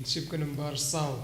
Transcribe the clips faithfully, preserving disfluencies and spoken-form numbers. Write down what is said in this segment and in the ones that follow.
Sip ka number saw.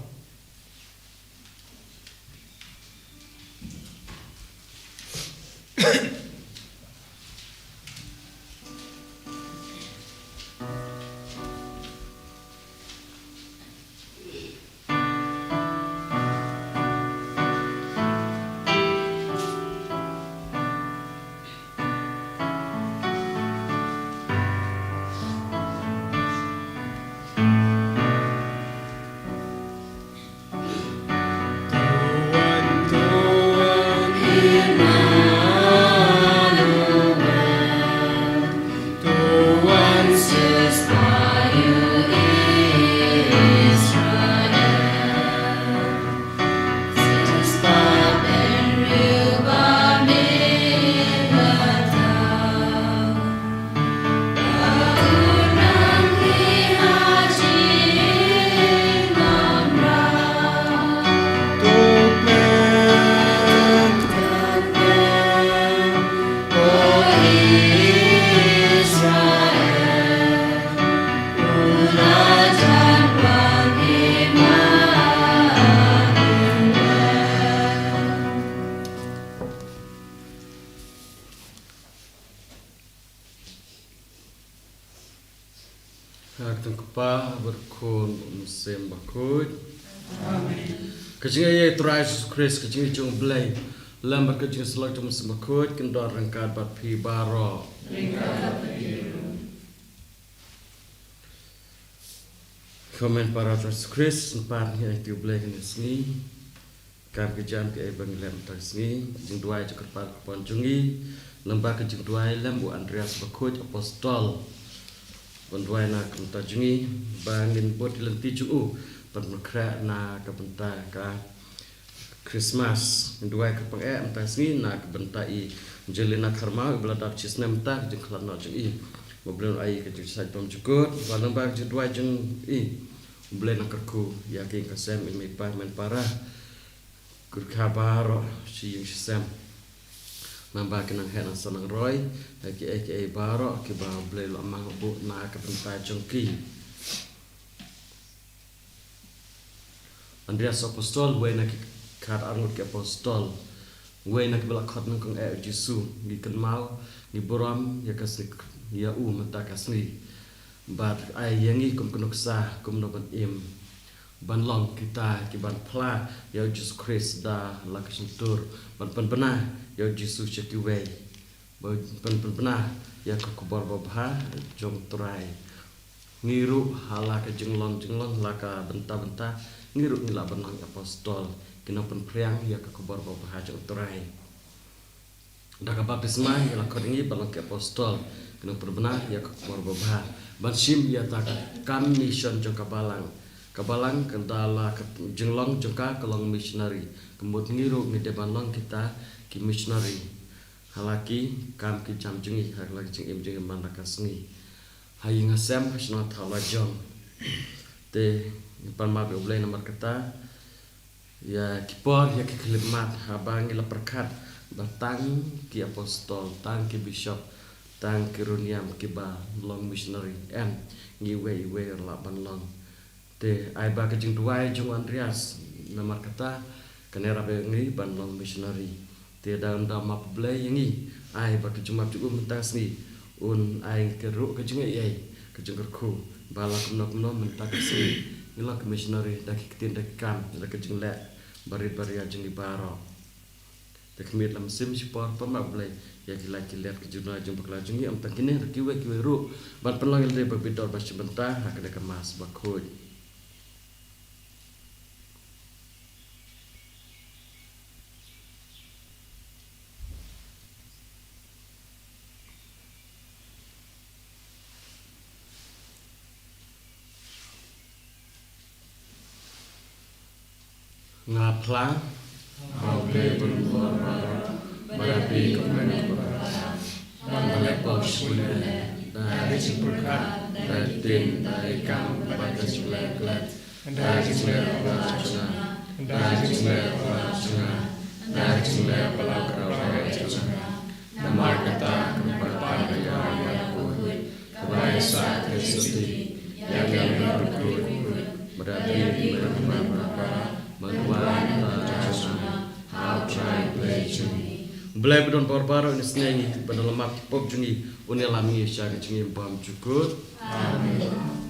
Ha ka kyrteng u Kpa, bad u Khun, bad u Mynsiem Bakhuid. Amen. Ka jingaiei u Trai Jisu Khrist, ka jingïeit jong u Blei, lem bad ka jingïasyllok jong u Mynsiem Bakhuid, kin don ryngkat bad phi baroh. Ryngkat bad phi ruh. Ko hynmen para u Trai Jisu Khrist, ngi pan ïa u Blei kane ka sngi. Kam ki jam ki ei ba ngi leh mynta ka sngi, jingduwai jong ka kyrpad ka pon jong ngi, lyngba ka jingduwai lem u Andreas Bakhuid Apostol. Ban duwai na ka bynta jong ngi, ba ngin bud ïa lynti jong u, ban pynkhreh na ka bynta ka Christmas. Ngin duwai kyrpang eh mynta ka sngi na ka bynta i Angelina Kharmaw, i ba la dap shi snem mynta ka jingkhlad noh jong i. Ba U Blei un ai ka jingshaid bymjukut, ba lyngba ka jingduwai jong i, U Blei un kyrkhu ïa ki ïing ki sem, i mei i pa, i hynmen i para. Kyrkhu baroh shi ïing shi sem. Nangba ki nang heh nang san nang roi, ha kiei kiei baroh kiba U Blei u la mang buh na ka bynta jong ki. Andreas Apostol, uwei na ki khatar ngut ki apostol, uwei na kiba la khot nyngkong eh u Jisu, ngi kynmaw, ngi burom ïa ka sngi ïa u mynta ka sngi. Bad ai ïa ngi kum ka nuksa kumno ban im, ban long kita kiban phla ïa u Jisu Khrist da la ka shyntur, ban pynbna ïa u Jisu sha kiwei, ban pyn- pynbna ïa ka khubor babha jong u Trai. Ngi ruh ha la ka jinglong jinglong, la ka bynta bynta, ngi ruh ngi lah ban long apostol, ki nongpynphriang ïa ka khubor babha jong u Trai. Da ka baptisma ngi la khot ïa ngi ban long ki apostol, ki nongpynbna ïa ka khubor babha, ban shim ïa kata ka kam mission jong ka balang. Ka balang ka da la ka jinglong jong ka, ka long missionary. Ka mut ngi ruh ngi dei ban long kita ki missionary ha la ki kam ki jam jong ngi, ha la ki jingim jong ngi man la ka sngi, ha ïing ha sem, ha shnong ha thaw la jong. Te ngi pan map ïa U Blei namar kata, ïa ki por, ïa ki khyllipmat, haba ngi la pyrkhat ba tang ki apostol, tang ki bishop, tang ki riewniam kiba long missionary, em, ngi iwei iwei ruh lah ban long. Te ai ba ka jingduwai jong u Andreas namar kata kan ïarap ïa ngi ban long missionary. Te da un da map U Blei ïa ngi, ai ba ka jingmap jong u mynta ka sngi un ai ngi ruh ka jingaiei, ka jingkyrkhu, ba la kumno kumno mynta ka sngi ngi long ki missionary da ki ktien da ki kam, da ka jingleh barit baria jong ngi baroh. Te khmih, la mynsiem shipor, pan map ïa U Blei ïa ki lait ki let, ki jingduwai jingbakla jong ngi, ym tang kine, da kiwei kiwei ruh, ban pynlong ïa lade ba bit dor ba shim bynta ha kane ka Mass bakhuid. Nga phla ha U Blei Uba Bor baroh, ba da phi kum u mei u bor, ba nga leh pop sha u leh, da ka jingpyrkhat, da ka ktien, da ka kam, bad ka jingleh klet, da ka jingleh ula jong nga, da ka jingleh ula jong nga, da ka jingleh palat ka rai jong nga. Namar kata, kaba pan ïa u Kpa bakhuid, kaba ïaisah ka jingsuti ïa ngi baroh khuid. Mada phi ban wan ban para ban wan ban jong nga ha U Trai Blei jong ngi. U Blei ba don bor baroh un ïasneng ïa ngi, ban da lamap ki pop jong ngi, un ïalam ïa ngi sha ka jingim bymjukut. Amen.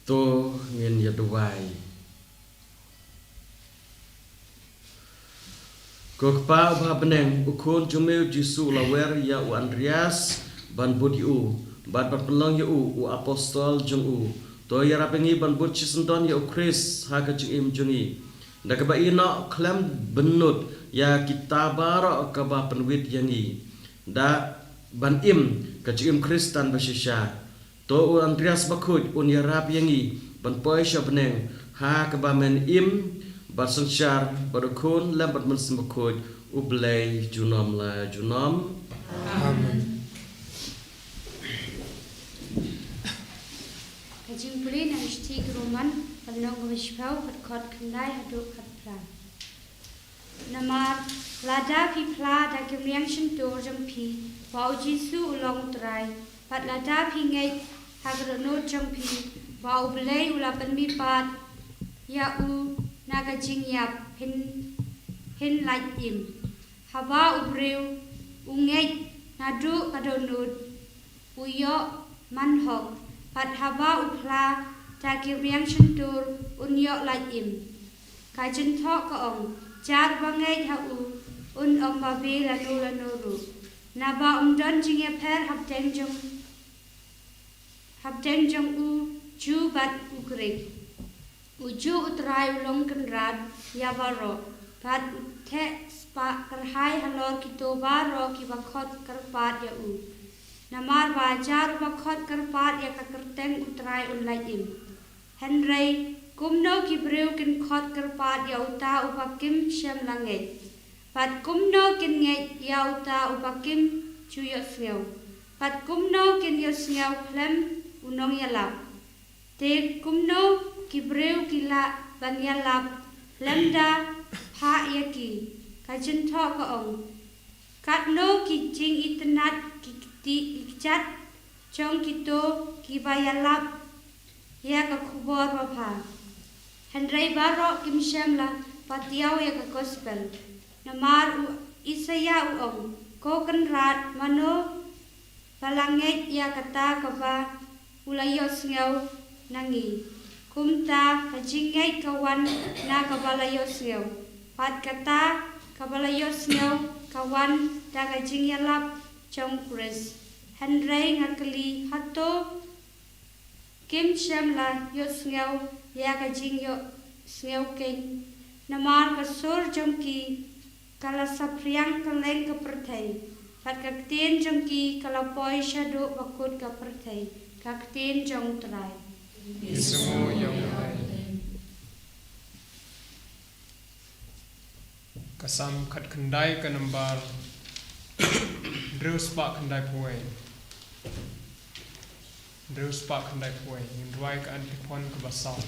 To ngin ïa duwai. Ko Kpa uba ha bneng, u Khun jong me u Jisu u la wer ïa u Andreas ban bud ïa u, bad ban pynlong ïa u u apostol jong u. To ïarap ïa ngi ban bud shisyndon ïa u Khrist ha ka jingim jong ngi, da kaba ïehnoh khlem bynnud ïa kita baroh kaba pynwit ïa ngi, da ban im ka jingim Khristan ba shisha. To u Andreas Bakhuid un ïarap ïa ngi ban poi sha bneng ha kaba men im bad synshar bad u Khun lem bad Mynsiem Bakhuid, U Blei junom la junom. Amen. Ka jingpule na ka shithi ki Roman, ka lynnong kaba shiphew, ka dkhot khyndai haduh khatphra. Namar lada phi phla da ki rmiang shyntur jong phi ba u Jisu u long u Trai, bad lada phi ngeit ha ka dohnud jong phi ba U Blei u la pynmihpat ïa u na ka jingïap, phin, phin lait im. Haba u briew u ngeit naduh ka dohnud, u ïoh man hok, bad haba u phla da ki rmiang shyntur, un ïoh lait im. Ka jingthoh ka ong, jar ba ngeit ha u, un ym babe lano lano ruh. Naba um don jingïapher hapdeng jong, hapdeng jong u Jiw bad u Grik. U Jiw u Trai u long kynrad ïa baroh, bad u theh spah kyrhai halor kito baroh kiba khot kyrpad ïa u. Namar ba jar uba khot kyrpad ïa ka kyrteng u Trai un lait im. Hynrei kumno ki briew kin khot kyrpad ïa uta uba kim shym la ngeit? Bad kumno kin ngeit ïa uta uba kim ju ïohsngew? Bad kumno kin ïohsngew khlem u nongïalap? Te kumno ki briew ki lah ban ïalap lymda phah ïa ki? Ka jingthoh ka ong, katno ki jingitynnad ki kti ki kjat jong kito kiba ïalap ïa ka khubor babha. Hynrei baroh kim shym la patiaw ïa ka gospel. Namar u Isaïah u ong, ko Kynrad, mano ba la ngeit ïa kata kaba u la ïohsngew na ngi? Kumta ka jingngeit ka wan na kaba la ïohsngew, bad kata kaba la ïohsngew ka wan da ka jingïalap jong u Khrist. Hynrei nga kylli, hato kim shym la ïohsngew ïa ka jingïohsngew keiñ? Namar ka sur jong ki ka la saphriang kylleng ka pyrthei, bad ka ktien jong ki ka la poi shaduh bakut ka pyrthei. Ka ktien jong u Trai. Ka Salm khatkhyndai ka nambar hynriew spah khyndai phew wei. Hynriew spah khyndai phew wei. Ngin rwai ka antiphon kaba saw.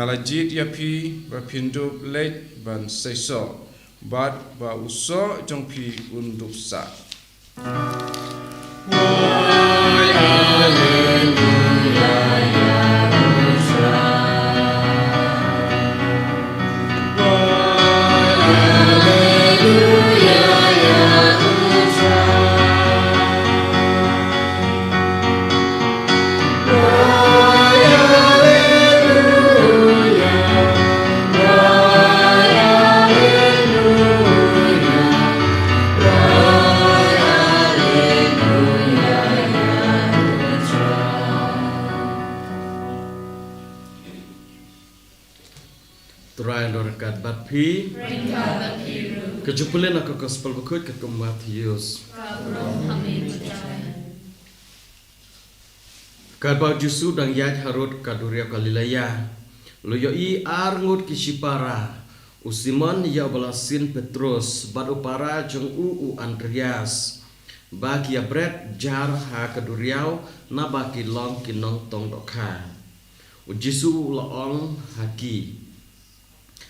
Ba jied ïa phi ba phin dup leit ban seisoh, bad ba u soh jong phi un dup sah. Trai un don ryngkat bad phi. Ryngkat bad phi ruh. Ka jingpule na ka Gospel Bakhuid katkum u Mathaios. Ka burom ha me ko Trai. Katba u Jisu u dang ïaid harud ka duriaw Galilea, u la ïohi ar ngut ki shipara, u Simon ïa uba la sien Petros, bad u para jong u u Andreas, ba ki ïa bret jar ha ka duriaw, naba ki long ki nongtong dohkha. U Jisu u la ong ha ki,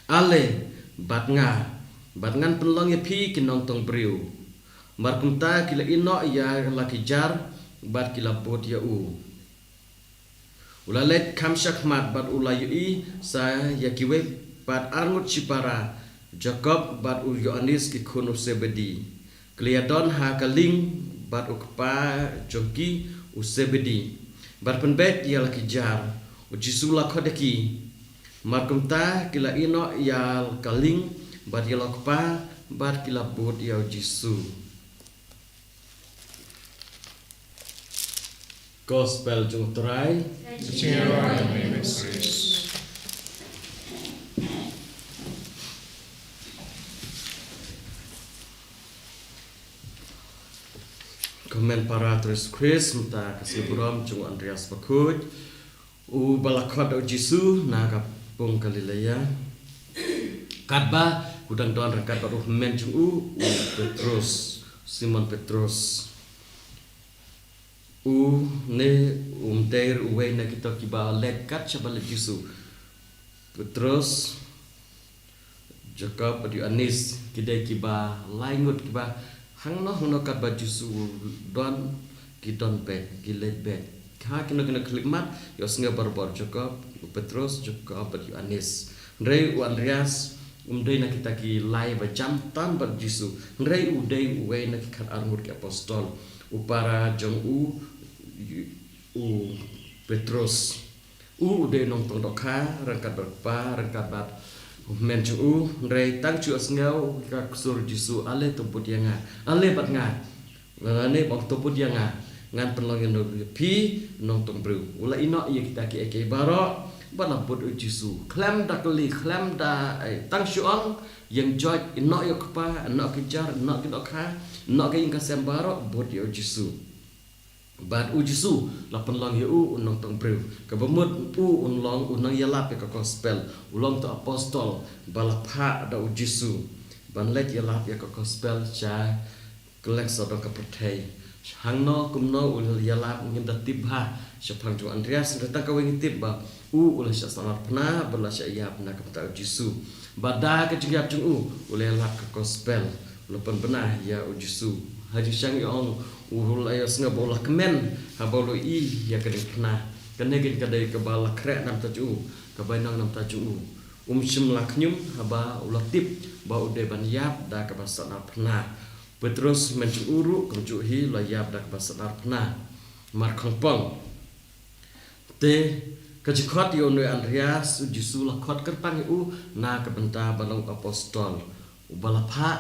Ale bad nga, bad ngan pynlong ïa phi ki nongtong briew. Mar kumta ki la ïehnoh ïa la ki jar, bad ki la bud ïa u. U la leit kham shakhmat bad u la ïohi sa ïa kiwei pat ar ngut shipara, Jakob bad u Ïoannis ki khun u Sebedi. Ki la ïadon ha ka lieng bad u kpa jong ki u Sebedi, bad pynbeit ïa la ki jar. U Jisu u la khot ïa ki. Mar kumta ki la ïehnoh ïa ka lieng bad ïa la u kpa, bad ki la bud ïa u Jisu. Gospel jong u Trai. Ka jingïaroh ïa me ko Khrist. Ko hynmen para u Trai Jisu Khrist, mynta ka sngi burom jong u Andreas Bakhuid, uba la khot da u Jisu na ka pung Galilea. Katba u dang don ryngkat bad u hynmen jong u, u Petros, Simon Petros. Une um dei ruh uwei na kita kiba leit kat shaba leit Jisu. Petros, Jakob bad Ïoannis, ki dei kiba lai ngut kiba hangno hangno katba Jisu u don, ki don beit, ki leit beit. Ha kino kino ki khyllipmat, ïohsngew barabor, Jakob, u Petros, Jakob bad Ïoannis. Hynrei u Andreas um dei na kita ki lai ba jam tam bad Jisu. Hynrei u dei uwei na ki khatar ngut ki apostol. U para jong u, u Petros. U, u dei u nongtong dohkha ryngkat bad u kpa, ryngkat bad u hynmen jong u, hynrei tang shu ïohsngew ka sur Jisu, Ale to bud ïa nga, ale bad nga. Lane ba ong to bud ïa nga, ngan pynlong ïa phi nongtong briew. U la ïehnoh ïa kita kiei kiei baroh, bad la bud ïa u Jisu. Khlem da kylli, khlem da, eh, tang shu ong, ïeng joit, ïehnoh ïa u kpa, ïehnoh ki jar, ïehnoh ki dohkha, ïehnoh ka ïing ka sem baroh, bud ïa u Jisu. Bad u Jisu la pynlong ïa u u nongtong briew. Kaba mut u un long u nongïalap ïa ka gospel. U long uta u apostol ba la phah da u Jisu ban leit ïalap ïa ka gospel sha kylleng sawdong ka pyrthei. Hangno kumno u ïalap ngim da tip bha shaphang jong u Andreas, hynrei tang kawei ngi tip ba u, u la shah sahnarphna bad la shah ïap na ka bynta u Jisu. Bad da ka jingïap jong u, u la ïalap ka gospel. U la pynbna ïa u Jisu. Ha jingshisha ngi ong u la ïohsngew ba u la kmen haba u la ïohi ïa ka diengphna. Kane ka dei kaba la khreh na ka bynta jong u, ka bainong na ka bynta jong u. Um shym la khñium haba u la tip ba u dei ban ïap da kaba sahnarphna. Petros, hynmen jong u ruh, kumjuh hi u la ïap da kaba sahnarphna. Mar khongpong. Te, ka jingkhot ïa une u Andreas, u Jisu u la khot kyrpang ïa u na ka bynta ban long u apostol uba la phah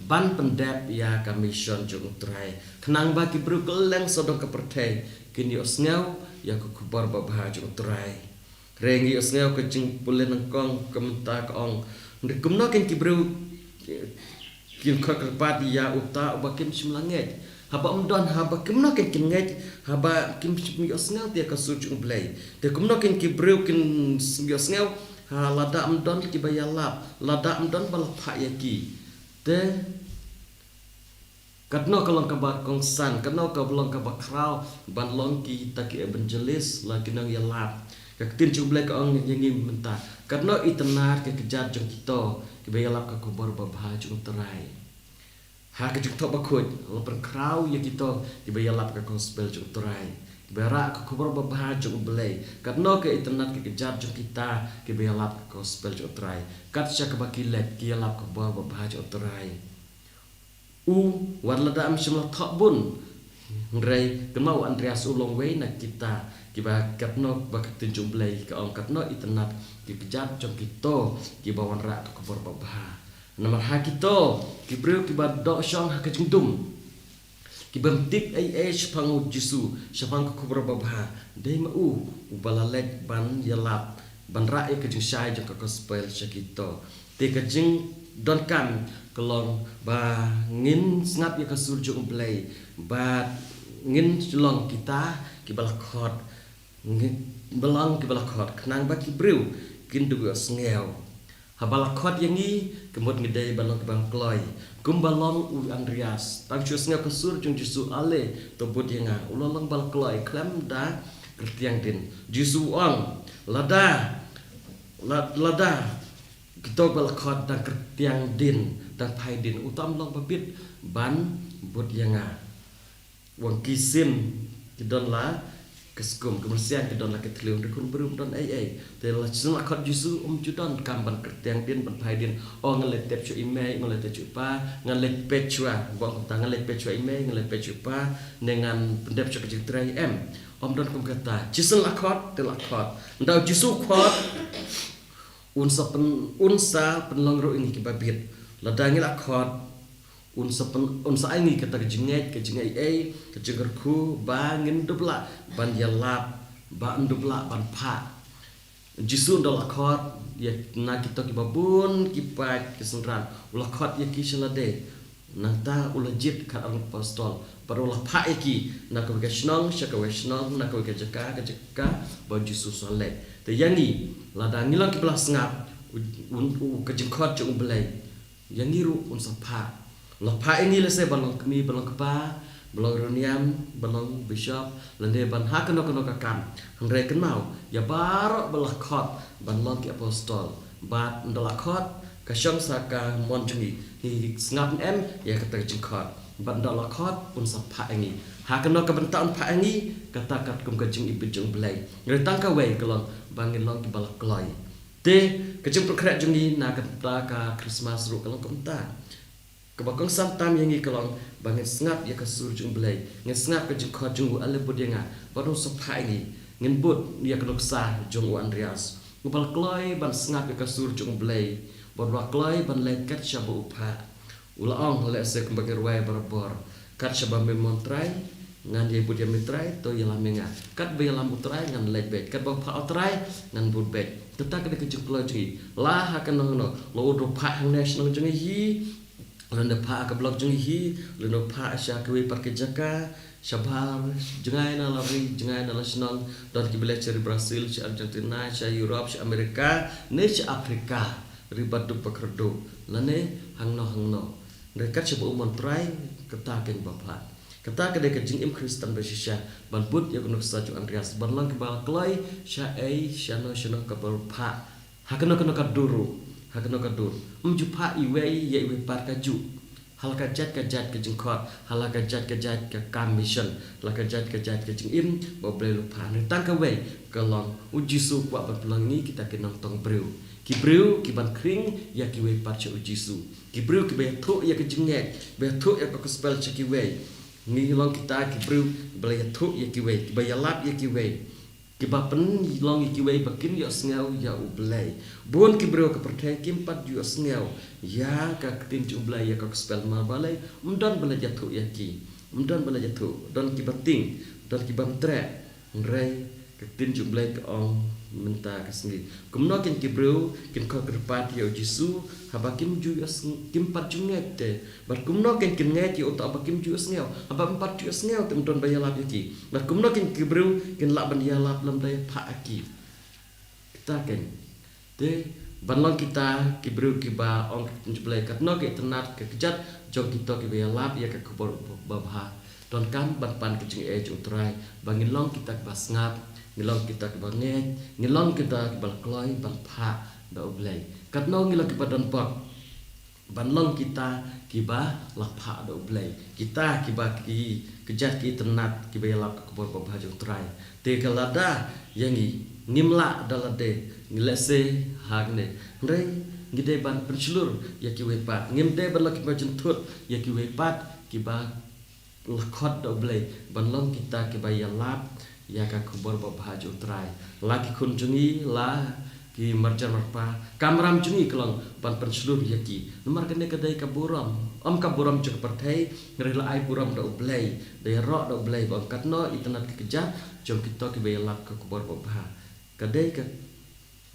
ban pyndep ïa ka mission jong u Trai, khnang ba ki briew kylleng sawdong ka pyrthei kin ïohsngew ïa ka khubor babha jong u Trai. Hynrei ngi ïohsngew ka jingpule nyngkong ka mynta ka ong, hynrei kumno kin ki briew kin khot kyrpad ïa uta uba kim shym la ngeit? Haba ym don, haba kumno kin kin ngeit, haba kim shym ïohsngew ïa ka sur jong u Blei? Te kumno kin ki briew kin ïohsngew, ha lada ym don kiba ïalap, lada ym don ba la phah ïa ki? Te katno ka long kaba kongsan, katno ka long kaba khraw ban long kita ki evangelist, la ki nongïalap. Ka ktien jong U Blei ka ong ïa ngi mynta, katno itynnad ka kjat jong kito kiba ïalap ka khubor babha jong U Trai. Ha ka Jingthoh Bakhuid la pynkhraw ïa kito kiba ïalap ka gospel jong U Trai, kiba rah ka khubor babha jong U Blei. Katno ka itynnad ka kjat jong kita kiba ïalap ka gospel jong U Trai. Kat sha kaba ki leit ki ïalap ka khubor babha jong U Trai. U, wat lada ym shym la thoh bun, hynrei kynmaw, u Andreas u long uwei na kita kiba, katno ba ka ktien jong U Blei ka ong, katno itynnad ka kjat jong kito kiba wanrah ka khubor babha. Namar ha kito ki briew kiba doh shong ha ka jingdum, kiba ym tip ei ei shaphang U Jisu, shaphang ka khubor babha, dei ma u uba la leit ban ïalap, ban rah ïa ka jingshai jong ka gospel sha kito. Te ka jingdonkam ka long ba ngin sngap ïa ka sur jong U Blei, ba ngin long kita kiba la khot, ngin, ba long kiba la khot, khnang ba ki briew kin duh ïohsngew. Haba la khot ïa ngi, ka mut ngi dei ban long kiba kloi, kumba long u Andreas. Tang shu ïohsngew ka sur jong U Jisu, ale, to bud ïa nga, u la long ba la kloi khlem da kyrtiang dien. U Jisu u ong, lada, la-, lada kito ba la khot dang kyrtiang dien, dang phai dien, uta ym long ba bit ban bud ïa nga. Wan ki sien ki don la ka skum, ka mynsiem ki don la ka thliew, hynrei khun briew ym don ei ei. Te la shisien la khot U Jisu, um ju donkam ban kyrtiang dien, ban phai dien. O, ngan leit tep shuwa i mei, ngan leit tep shuwa i pa, ngan leit peit shuwa, ba ong kumta, ngan leit peit shuwa i mei, ngan leit peit shuwa i pa, ne ngan pyndep shuwa ka jingtrei, em. Ym don kum kata. Shisien la khot, te la khot. Ynda U Jisu u khot, un sa pyn, un sa pynlong ruh ïa ngi kiba bit. Lada ngi la khot, un sa pyn, un sa ai ngi kata ka jingngeit, ka jingaiei, ka jingkyrkhu ba ngin dup lah ban ïalap, ba ngin dup lah ban phah. U Jisu ynda u la khot ïa na kito kiba bun ki paid ki synran, u la khot ïa ki sha lade. Nangta u la jied khatar ki apostol, bad u la phah ïa ki na kawei ka shnong sha kawei ka shnong, na kawei ka jaka ka jaka, ba U Jisu u sa leit. Te ïa ngi, lada ngi long kiba la sngap u, u, u, ka jingkhot jong U Blei, ïa ngi ruh un sa phah. U la phah ïa ngi lehse ban long kmie, ban long kpa, ban long riewniam, ban long bishop, lane ban ha kano kano ka kam. Hynrei kynmaw, ïa baroh ba la khot ban long ki apostol, bad ynda la khot, ka shong sa ka mon jong ngi, ngi sngap ne em ïa kata ka jingkhot. Bad ynda la khot, un sa phah ïa ngi. Ha kano ka bynta un phah ïa ngi, kata katkum ka jingibit jong U Blei. Hynrei tang kawei ka long ba ngin long kiba la kloi. Te ka jingpynkhreh jong ngi na kata ka Khristmas ruh ka long kumta. Kaba kongsan tam ïa ngi ka long ba ngin sngap ïa ka sur jong U Blei, ngin sngap ka jingkhot jong u, ale bud ïa nga, bad un sa phah ïa ngi. Ngin bud ïa ka nuksa jong u Andreas, uba la kloi ban sngap ïa ka sur jong U Blei, bad u la kloi ban leit kat shaba u phah. U la ong, lehse kumba ngi rwai barabor, kat shaba me mon Trai, ngan ïai bud ïa me Trai, to ïalam ïa nga. Katba ïalam u Trai ngan leit beit, katba phah u Trai ngan bud beit. Kata ka dei ka jingkloi jong ngi. La ha kano kano, la u da phah hangne shnong jong ngi hi, la u da phah ka block jong ngi hi, la u da phah sha kiwei pat ki jaka, shabar, jngai na la ri, jngai na la shnong, don kiba leit sha ri Brazil, sha Argentina, sha Europe, sha America, ne sha Africa, ri ba duk ba kyrduh, lane hangno hangno. Hynrei kat shaba u mon Trai, kata keiñ ba phah. Kata ka dei ka jingim Khristan ba shisha, ban bud ïa ka nuksa jong u Andreas, ban long kiba la kloi, shaei, shano shano kaba phah. Ha kano kano ka dur ruh, ha kano ka dur. Ym ju phah iwei ïa iwei pat kajuh. Ha la ka jait ka jait ka jingkhot, ha la ka jait ka jait ka kam mission, ha la ka jait ka jait ka jingim ba U Blei u la phah. Hynrei tang kawei ka long, u Jisu u kwah ban pynlong ngi kita ki nongtong briew. Ki briew kiban khring ïa kiwei pat sha u Jisu. Ki briew kiba ïathuh ïa ka jingngeit, ba ïathuh ïa ka gospel sha kiwei. Ngi long kita ki briew kiba la ïathuh ïa kiwei, kiba ïalap ïa kiwei, kiba pynlong ïa kiwei ba kin ïohsngew ïa U Blei. Bun ki briew ka pyrthei kim pat ju ïohsngew ïa ka ktien jong U Blei, ïa ka gospel, namar balei? Ym don ba la ïathuh ïa ki. Ym don ba la ïathuh. Don kiba tieng, don kiba ym treh. Hynrei ka ktien jong U Blei ka ong mynta ka sngi, kumno keiñ ki briew kin khot kyrpad ïa u Jisu haba kim ju ïohsngew, kim pat ju ngeit te? Bad kumno keiñ kin ngeit ïa uta uba kim ju ïohsngew haba ym pat ju ïohsngew, te ym don ba ïalap ïa ki? Bad kumno keiñ ki briew kin lah ban ïalap lymda ïaphah ïa ki? Kita keiñ. Te ban long kita ki briew kiba ong ka ktien jong U Blei, katno ka itynnad ka kjat jong kito kiba ïalap ïa ka khubor babha. donkam ban pan ka jingaiei jong U Trai, ba ngin long kita kiba sngap, ngin long kita kiba ngeit, ngin long kita kiba la kloi ban phah da U Blei. Katno ngi long kiba don pop ban long kita kiba la phah da U Blei, kita kiba ki kjat ki itynnad kiba ïalap ka khubor babha jong U Trai. Te ka lada ïa ngi ngim lah da lade, ngi lehse hangne, hynrei ngi dei ban pynshlur ïa kiwei pat, ngim dei ban long kiba jynthut ïa kiwei pat kiba la khot da U Blei ban long kita kiba ïalap ïa ka khubor babha jong U Trai. La ki khun jong ngi, la ki marjan marpa, kamram jong ngi ka long ban pynshlur ïa ki. Namar kane ka dei ka burom, ym ka burom jong ka pyrthei, hynrei la ai burom da U Blei, da ïaroh da U Blei ba ong katno itynnad ka kjat jong kito kiba ïalap ka khubor babha. Ka dei ka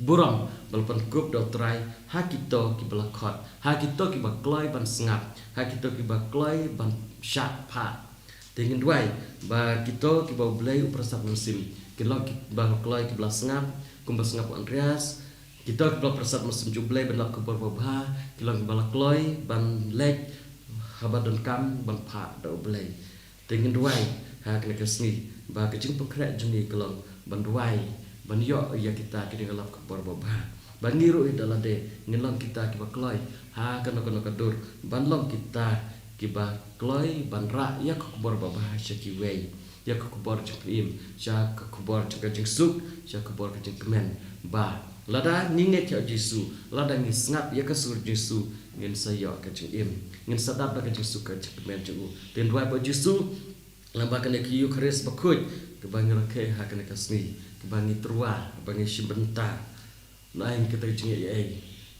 burom ba la pynkup da U Trai ha kito kiba la khot, ha kito kiba kloi ban sngap, ha kito kiba kloi ban shah phah. Te ngin duwai ba kito kiba U Blei u pyrsad mynsiem kin long kiba kloi kiba la sngap, kumba sngap u Andreas. Kito kiba la pyrsad mynsiem jong U Blei ban ïalap ka khubor babha kin long kiba la kloi ban leit haba donkam ban phah da U Blei. Te ngin duwai ha kane ka sngi ba ka jingpynkhreh jong ngi ka long ban duwai, ban ïoh ïa kita ki jingïalap ka khubor babha, ba ngi ruh da lade ngin long kita kiba kloi ha kano kano ka dur ban long kita kiba kloi ban rah ïa ka khubor babha sha kiwei, ïa ka khubor jingpynim, sha ka khubor jong ka jingsuk, sha ka khubor ka jingkmen. Ba lada ngi ngeit ïa U Jisu, lada ngi sngap ïa ka sur Jisu, ngin sa ïoh ka jingim, ngin sa dap da ka jingsuk ka jingkmen jong U. Te ngin duwai ba U Jisu, lyngba kane ka Eukharist bakhuid kaba ngi rakhe ha kane ka sngi, kaba ngi tyrwa, kaba ngi shim bynta, un ai ngi kata ka jingaiei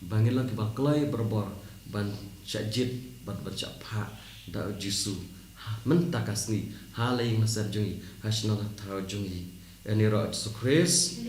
ba ngin long kiba kloi barabor ban shah jied bad ban shah phah da U Jisu ha mynta ka sngi, ha la ïing la sem jong ngi, ha shnong ha thaw jong ngi. Ïa ngi ïaroh Jisu Khrist.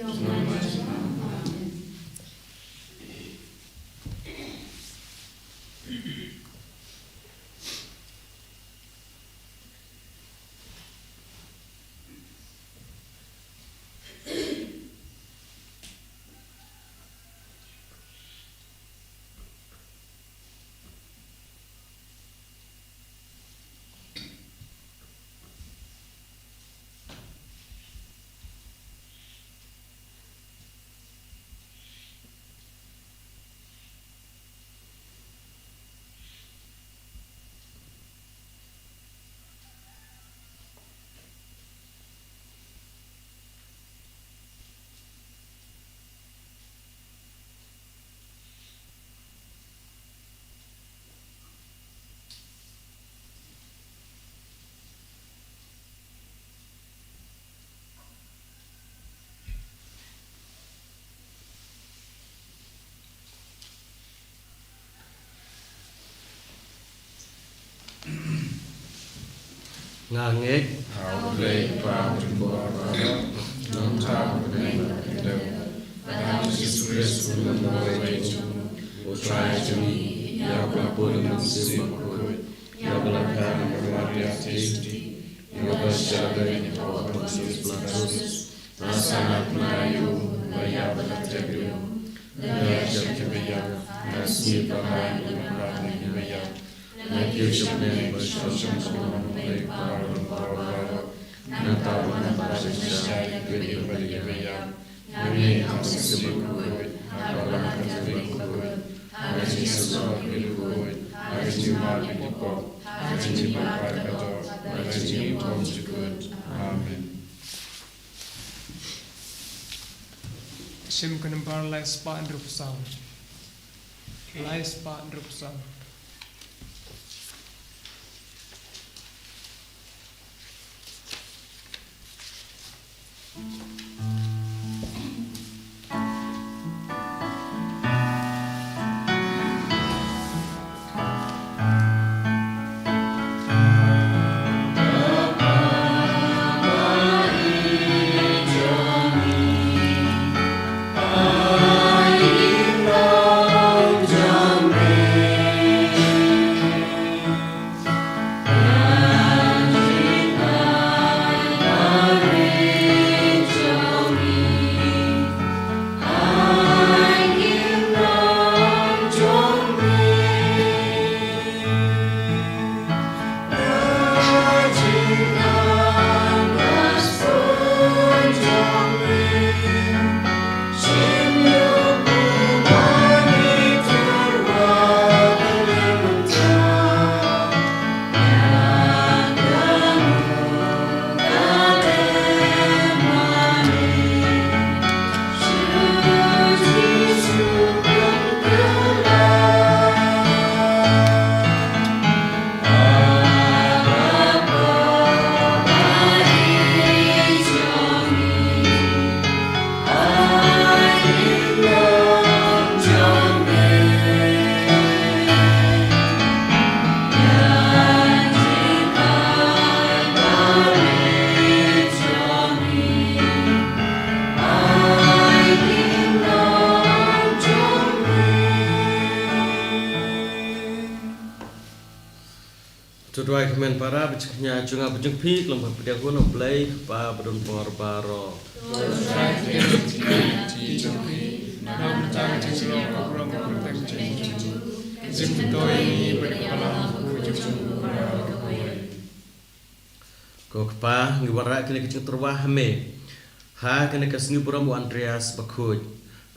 Nga ngeit ha U Blei Kpa Jong U Baroh, Nongthaw bneng bad ki dei, bad ha U Jisu Khrist U Nongpynïaid jong U, U Trai jong ngi, ïa uba la bun da U Mynsiem Bakhuid, ïa uba la kha na ka Maria Theisotti, ïa uba la shah dei ha u Pontius Pilatus, la sahnarphna ïa u, la ïap bad la tep ïa u, la ïaid sha ki baïap, la sngi ba lai bad la phah na ki baïap, la kiew sha bneng bad la shong sha ka bynta U Blei Kpa Jong U Baroh baroh. Nangta U ban pynshai ïa ki baïap bad ki baïap. Nga ngeit ha U Mynsiem Bakhuid, ha ka Balang Katholik bakhuid, ha ka jingïasyllok bakhuid, ha ka jingmap ïa ki pop, ha ka jingmihpat ka doh, ha ka jingim jukut. Amen. Shim ka nambar lai spah hynriewphew saw. Lai spah hynriewphew saw. Duwai kmen para, ba jingkñia jong nga bad jong phi ka long ban pdiang ha U Blei Kpa ba don bor baroh. Ko Kpa, ngi wanrah kane ka jingtyrwa ha me ha kane ka sngi burom u Andreas Bakhuid.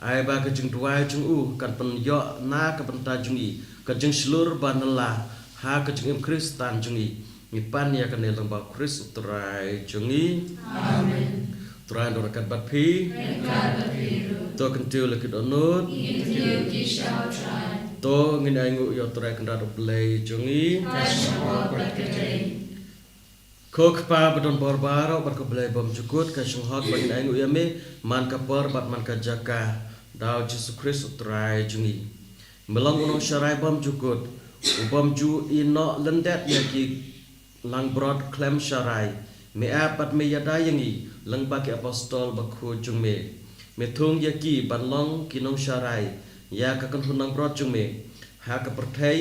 Ai ba ka jingduwai jong u kan pynïoh na ka bynta jong ngi ka jingshlur ba nylla ha ka jingim Khristan jong ngi. Ngi pan ïa kane lyngba U Khrist U Trai jong ngi. Amen. Trai un don ryngkat bad phi. Ryngkat bad phi ruh. To kyntiew la ki dohnud. Ngi kyntiew ki sha U Trai. To ngin ainguh ïa U Trai Kynrad U Blei jong ngi. Ka shong bad ka dei. Ko Kpa ba don bor baroh bad ko Blei bymjukut, ka shong hok ba ngin ainguh ïa me man ka por bad man ka jaka da U Jisu Khrist U Trai jong ngi. Me long u nongsharai bymjukut, u bym ju ïehnoh lyndet ïa ki langbrot khlem sharai. Me ap bad me ïada ïa ngi lyngba ki apostol bakhuid jong me. Me thung ïa ki ban long ki nongsharai ïa ka kynhun langbrot jong me ha ka pyrthei.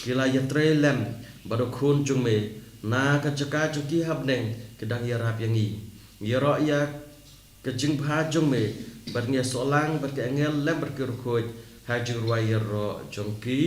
Ki la ïatrei lem bad u Khun jong me, na ka jaka jong ki ha bneng ki dang ïarap ïa ngi. Ïaroh ïa ka jingbha jong me bad ngi ïasoh lang bad ki angel lem bad ki riewkhuid ha jingrwai ïaroh jong ki.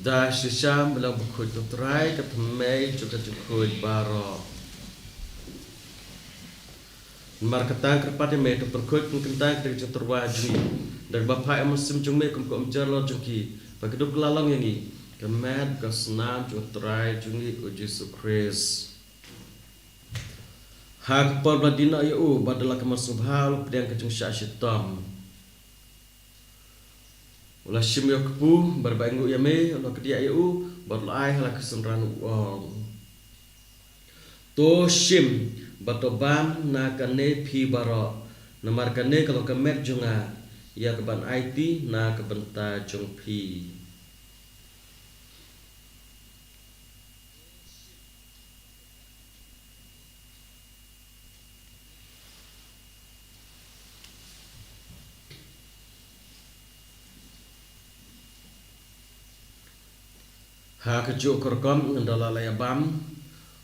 Da shisha me long bakhuid U Trai, ka thymmei jong ka jingkhuid baroh. Namar kata nga kyrpad ïa me, to pynkhuid pynkyntang ïa ka jingtyrwa jong ngi da kaba phah ïa u mynsiem jong me kum ka umjar lor jong ki, ba kin dup kylla long ïa ngi ka met ka snam jong U Trai jong ngi U Jisu Khrist. Ha ka por ba la die noh ïa u bad da la ka mon sngewbha u la pdiang ka jingshah shitom. U la shim ïa u kpu bad ba ainguh ïa me u la kdiah ïa u bad u la ai ha la ki synran u ong: To shim bad to bam na kane phi baroh, namar kane ka long ka met jong nga ïa kaban aiti na ka bynta jong phi. Ha kajuh ka rukom ynda la la ïa bam,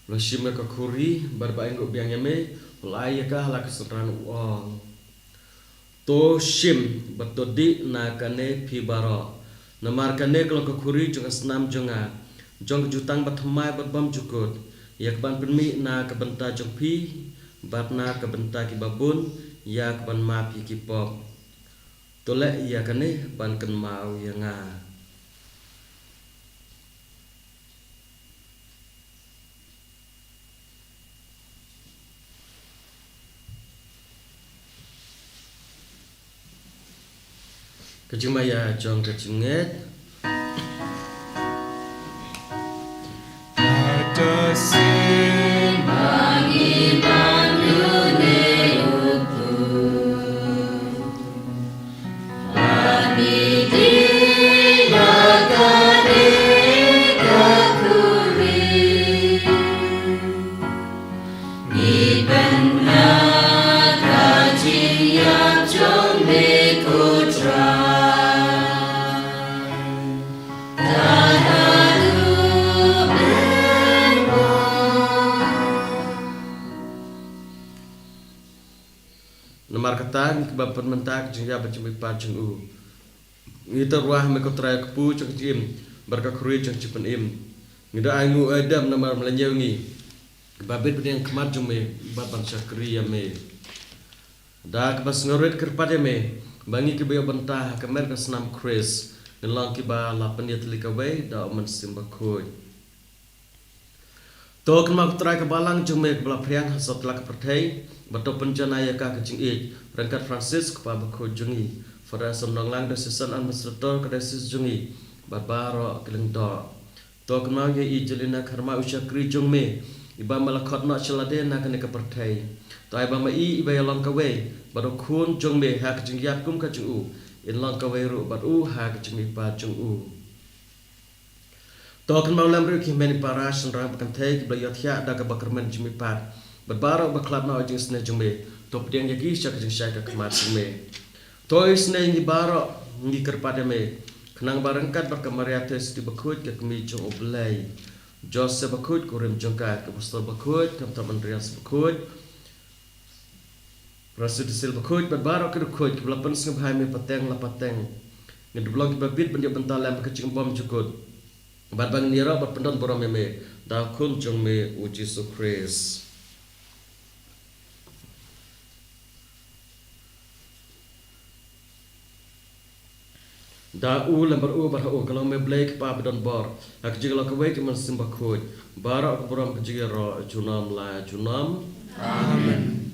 u la shim ïa ka khuri bad ba ainguh biang ïa me u la ai ïa ka ha la ki synran u ong: To shim bad to dih na kane phi baroh, namar kane ka long ka khuri jong ka snam jong nga, jong ka jutang bathymmai bad bymjukut, ïa kaban pynmih na ka bynta jong phi bad na ka bynta kiba bun, ïa kaban map ïa ki pop. To leh ïa kane ban kynmaw ïa nga. Ka jingmaïa jong ka jingngeit. ngi kiba pynmynta ka jingïap bad jingmihpat jong u. Ngi tyrwa ha me ko Trai, ka kpu jong ka jingim bad ka khri jong ka jingpynim. Ngi da ainguh aidam namar me la ñiew ngi, ba bit bniang ha khmat jong me bad ban shakri ïa me. Da kaba sngewrit kyrpad ïa me ba ngi kiba ïoh bynta ha ka met ka snam Khrist ngin long kiba la pynïatylli kawei da u Mynsiem Bakhuid. To kynmaw ko Trai ka balang jong me kaba la phriang ha satlak ka pyrthei, bad to pynjanai ïa ka ka jingïeit ryngkat Francis u kpa bakhuid jong ngi, Father Sam Nonglang, diocesan administrator ka diocesan jong ngi, bad baroh ki lyngdoh. To kynmaw ïa i Jelina Kharma, u shakri jong me, iba me la khot noh sha lade na kane ka pyrthei. To ai ba ma i iba ïalong kawei bad u khun jong me ha ka jingïap kum ka jong u, in long kawei ruh bad u ha ka jingmihpat jong u. To kynmaw lem ruh ki hynmen para shynrang ba kynthei kiba la ïohthiah da kaba kyrmen jingmihpat, bad baroh ba khlad noh ha jingsneng jong me. To pdiang ïa ki sha ka jingshai ka khmat jong me. To isynei ngi baroh ngi kyrpad ïa me, khnang ba ryngkat bad ka Maria Theisotti bakhuid ka kmie jong U Blei, Joseph bakhuid kurim jong ka, ki apostol bakhuid, khamtam Andreas bakhuid, Francis de Sales bakhuid bad baroh ki riewkhuid kiba la pynsngewbha ïa me pateng la pateng, ngin da long kiba bit ban ïoh bynta lem ha ka jingbymjukut, bad ba ngin ïaroh bad pyndon burom ïa me da u Khun jong me u Jisu Khrist. Da u lem bad u bad ha u ka long me Blei Kpa badonbor, ha ka jingïalong kawei ka Mynsiem Bakhuid, baroh ka burom ka jingïaroh junom la junom. Amen.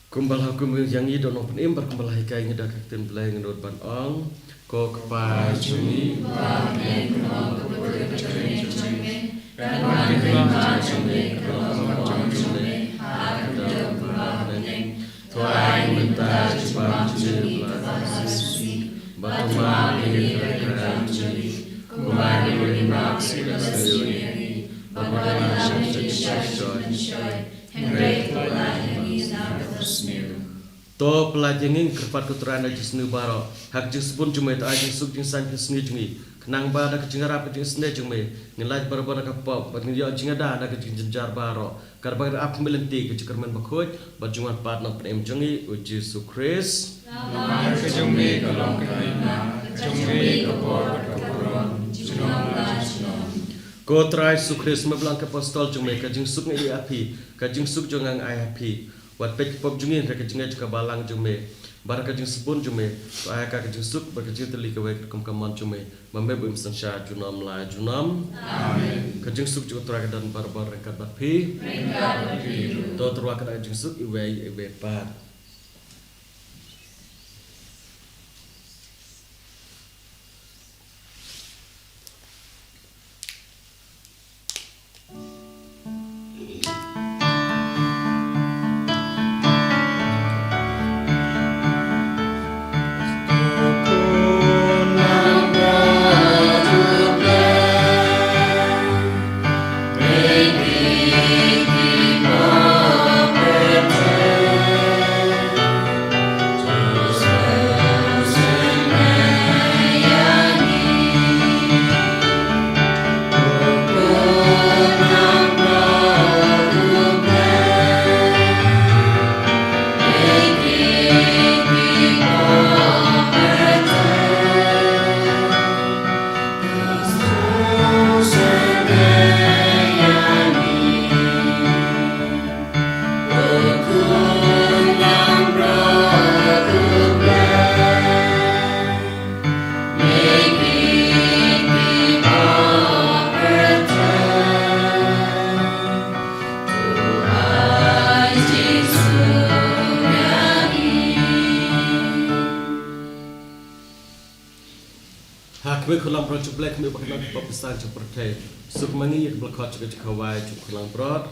Kumba la hukum ïa ngi da u Nongpynim bad kumba la hikai ïa ngi da ka ktien Blei, ngin nud ban ong: Ko Kpa jong ngi, ba ha bneng, ka burom kaba ïeit ka jong me, kan wan ka kyrteng jong me, kan long ka mon jong me ha ka dei kumba ha bneng. To ai mynta ka jingbam jong ngi kaba ar sien, bad to map ïa ngi ka kam jong ngi, kumba ngi ruh ngi map ïa kiba sngewsih ïa ngi, bad wat lam ïa ngi sha ka jingshoi, hynrei to pynlait ïa ngi na ka basniew. To pynlait ïa ngi, ngi kyrpad ko Trai na jingsniew baroh, ha ka jingsbun jong me to ai jingsuk jingsaiñ ka sngi jong ngi, khnang ba da ka jingïarap ka jingisynei jong me, ngin lait barabor na ka pop bad ngin ïoh jingada na ka jingjynjar baroh, katba ngi ap ha me lynti ka jingkyrmen bakhuid bad jingwan pat u Nongpynim jong ngi u Jisu Khrist. Namar ka jong me ka long ka hima, ka jong me ka bor bad ka burom junom la junom. Ko Trai Jisu Khrist, me ba la ong ha ki apostol jong me: Ka jingsuk nga ïa phi, ka jingsuk jong nga nga ai ha phi. Wat peit ki pop jong ngi, hynrei ka jingngeit jong ka balang jong me, bad ka jingsbun jong me to ai ha ka ka jingsuk bad ka jingtylli kawei katkum ka mon jong me, ma me ba im synshar junom la junom. Amen. Ka jingsuk jong u Trai ka don barabor ryngkat bad phi. Ryngkat bad phi ruh. To tyrwa kane ka jingsuk iwei iwei pat. Ha khmih, khun langbrot jong U Blei, khmih ba kynnoh ki pop ki saiñ jong pyrthei. Suk ma ngi ïa ka ba la khot jong ka jingkhawai jong khun langbrot.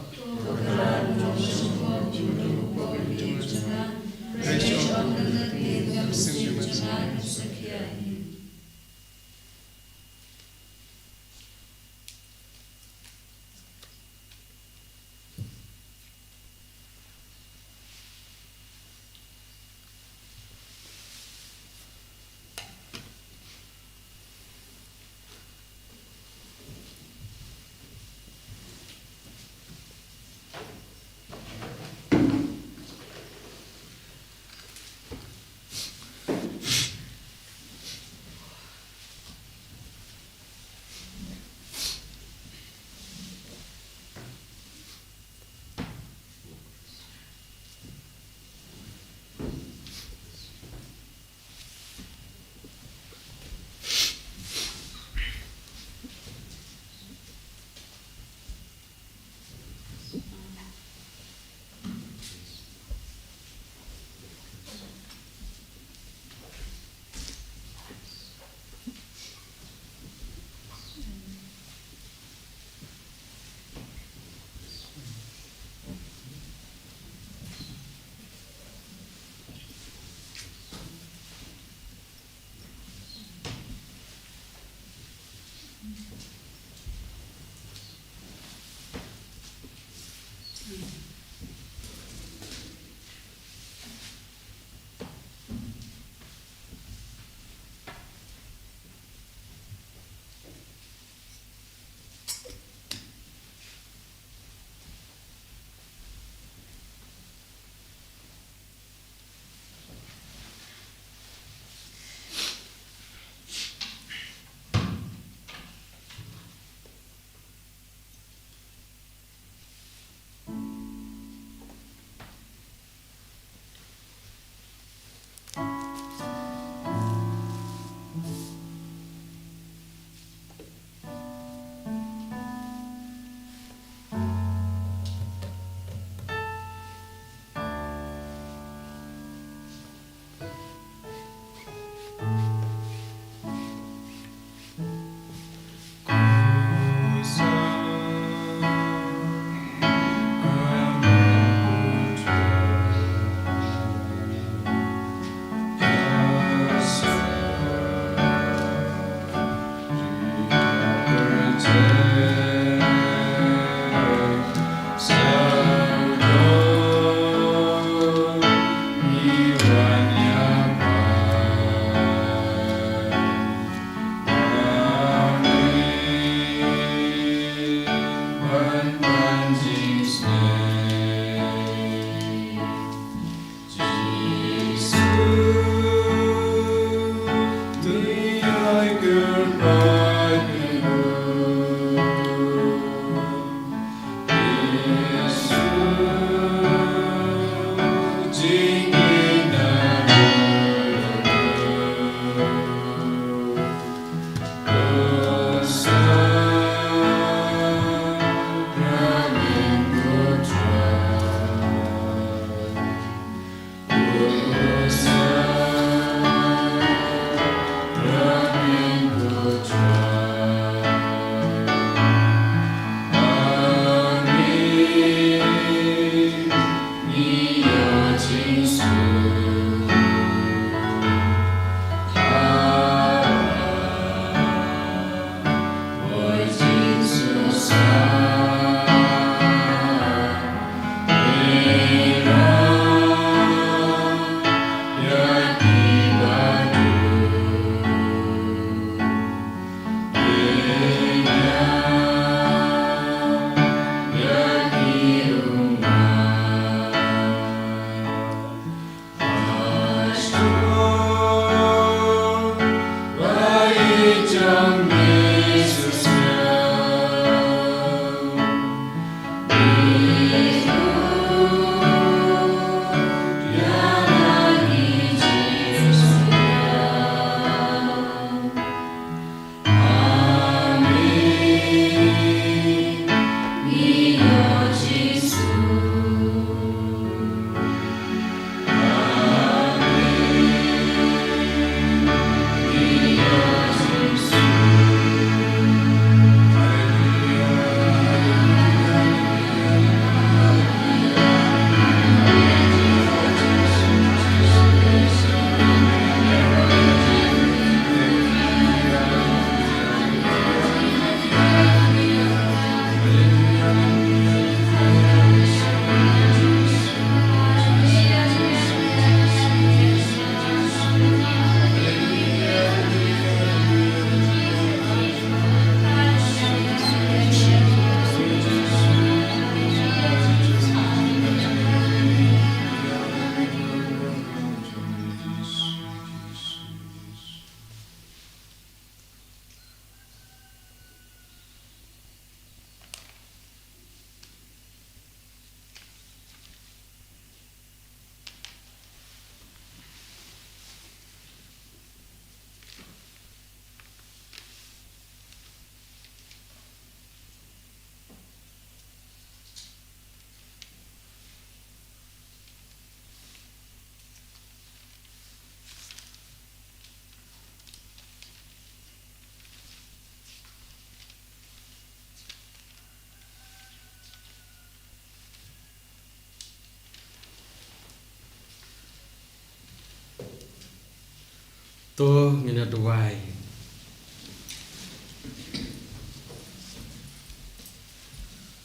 To ngin ïa duwai.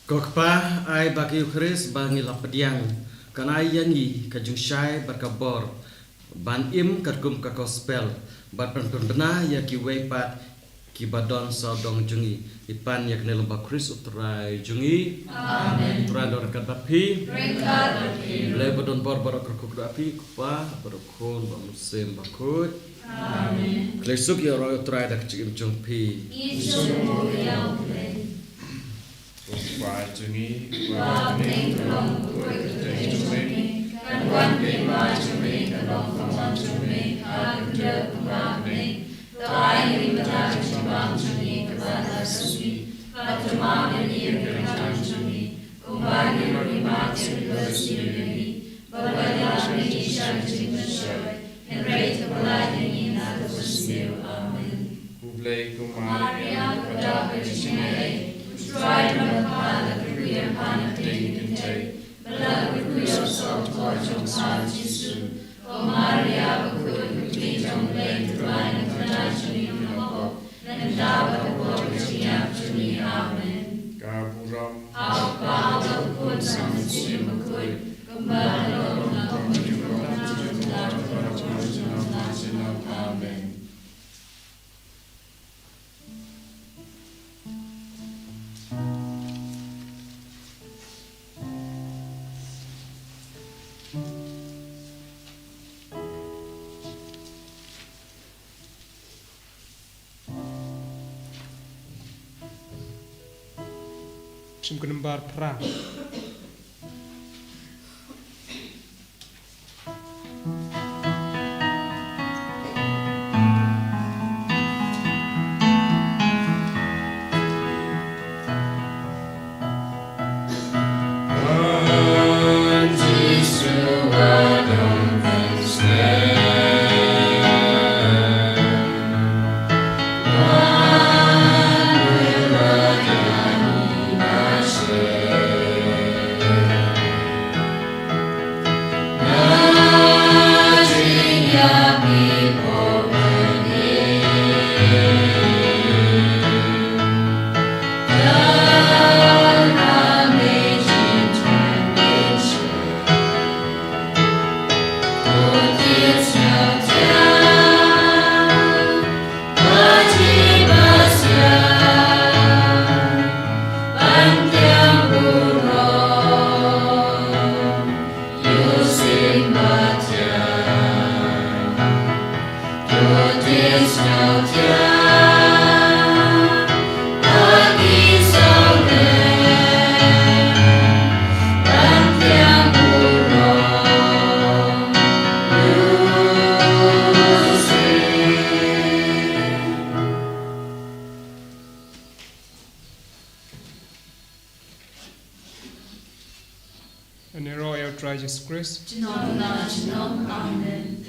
Ko Kpa, ai ba ka Eukharist ba ngi la pdiang kan ai ïa ngi ka jingshai bad ka bor ban im katkum ka gospel bad ban pynbna ïa kiwei pat kiba don sawdong jong ngi. Ngi pan ïa kane lyngba Khrist U Trai jong ngi. Amen. U Trai un don ryngkat bad phi. Ryngkat bad phi. Blei ba don bor baroh un kyrkhu ïa phi, U Kpa bad U Khun bad U Mynsiem Bakhuid. Amen. Khublei suk ïa U Trai da ka jingim jong phi. Ngi sngewbha ïa U Blei. Ko Kpa jong ngi, uba ha bneng, ka long ka kyrteng jong me, kan wan ka hima jong me, kan long ka mon jong me ha ka khyndew kumba ha bneng. To ai ïa ngi mynta ka jingbam jong ngi kaba la shisha, bad to map ïa ngi ïa ki kyrdan jong ngi, kumba ngi ruh ngi map ïa kiba sniew ïa ngi. Bad wat ïalam ïa ngi sha ka jingpynshoi, hynrei to pyllait ïa ngi na ka basniew. Amen. Khublei ko Maria, Maria, kaba dap ka jingaiei, U Trai u don bad pha, la kyrkhu ïa pha na pdeng ki kynthei, bad la kyrkhu ïa u saw tor jong pha U Jisu. Ko Maria bakhuid, ko Kmie jong U Blei, to duwai na ka bynta jong ngi kiba pop, mynta bad ha ka por ka jingïap jong ngi. Amen. Ka burom ha U Kpa, ha U Khun, ha U Mynsiem Bakhuid, kumba ka long, ha ka por, ha ka por jong ngi. Amen. Shim ka nambar phra. Ngi ïaroh ïa U Trai Jisu Khrist. Junom la junom. Amen.